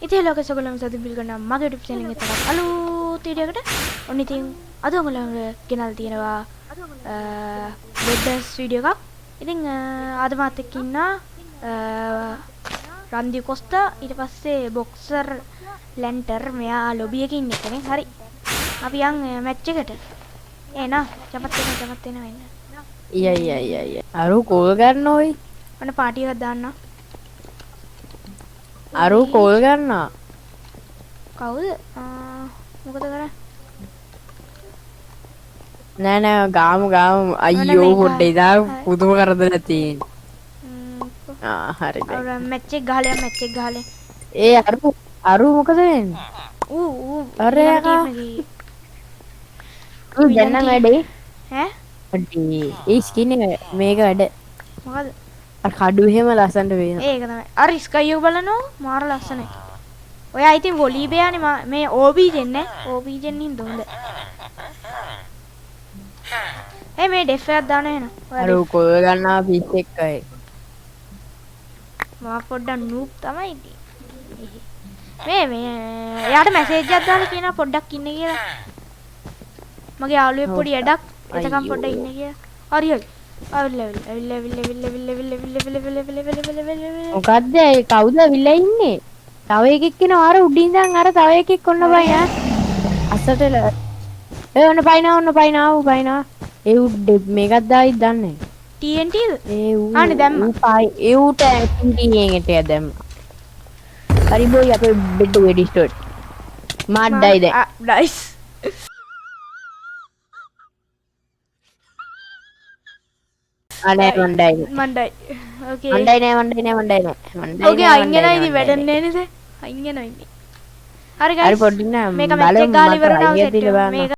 ඉතින් hello guys, ඔයගොල්ලෝ සතුටු පිළිගන්නවා මගේ YouTube channel එකේ තවත් අලුත් වීඩියෝ එකකට. ඔන්න ඉතින් අද ඔයගොල්ලෝ ගෙනල්ලා තියෙනවා බෙඩ්ඩස් වීඩියෝ එකක්. ඉතින් අද මාත් එක්ක ඉන්නා රන්දි කොස්තා, ඊට පස්සේ බොක්සර් ලැන්ටර්, මෙයා ලොබි එකේ ඉන්න කෙනෙක්. හරි. අපි යන් මැච් එකට. එනා චමත් වෙනවා චමත් වෙනවා එන්න. ඊයා ඊයා ඊයා ඊයා. අරු කෝල් ගන්න ඔයි. ඔන්න පාටි එකක් දාන්න. අරු කෝල් ගන්නවා. කවුද? මොකද කරන්නේ? නෑ නෑ ගාමු ගාමු. අයියෝ පොඩ්ඩ ඉදා පුදුම කරදරයක් තියෙන. ආ හරි දැන්. අර මැච් එක ගහලා යන්න, මැච් එක ගහලා. ඒ අරු අරු මොකද වෙන්නේ? ඌ ඌ අර යකා. ඌ දැන් නම් වැඩේ. ඈ? අඩේ ඒ ස්කින් එක මේක වැඩ. මොකද? අර කඩු එහෙම ලස්සනට පේනවා. ඒක තමයි. අර ස්කයි එක බලනෝ මාර ලස්සනයි. ඔයා ඉතින් වොලි බෑනේ මේ OB දෙන්නේ. OB දෙන්න හින්දා හොඳ. ඒ මේ ඩෙෆ් එකක් දාන එන. අර කොල් ගන්නවා පිස් එක්කයි. මම පොඩ්ඩක් නූබ් තමයි ඉතින්. මේ මේ එයාට මැසේජ් එකක් දාලා කියනවා පොඩ්ඩක් ඉන්න කියලා. මගේ යාළුවෙක් පොඩි වැඩක් එතකන් පොඩ්ඩක් ඉන්න කියලා. හරි හරි. ඇවිල්ලා ඇවිල්ලා ඇවිල්ලා ඇවිල්ලා ඇවිල්ලා ඇවිල්ලා ඇවිල්ලා ඇවිල්ලා ඇවිල්ලා ඇවිල්ලා ඇවිල්ලා. මොකද්ද ඒ කවුද ඇවිල්ලා ඉන්නේ? තව එකෙක් එනවා අර උඩින් ඉඳන් අර තව එකෙක් ඔන්න බයි ඈ. අස්සට ඒ ඔන්න පයින්නා ඔන්න පයින්නා ඌ පයින්නා. ඒ උඩ මේකක් දායිද දන්නේ TNT ද? ඒ ඌ අනේ දැම්මා. ඌ පයි ඒ ඌට TNT එකට දැම්මා. හරි බෝයි අපේ බෙඩ් එක ඩිස්ටෝට්. මඩ්ඩයි දැන්. නයිස්. අනේ මණ්ඩයි. මණ්ඩයි. ඕකේ. මණ්ඩයි නෑ මණ්ඩයි නෑ මණ්ඩයි නෑ. මණ්ඩයි. ඕකේ අයින් වෙනවා ඉතින් වැඩක් නෑ නේද? අයින් වෙනවා ඉතින්. හරි ගයිස්. හරි පොඩ්ඩක් නෑ මේක මැච් එක ගාලා ඉවර වුණාම සෙට්. මේක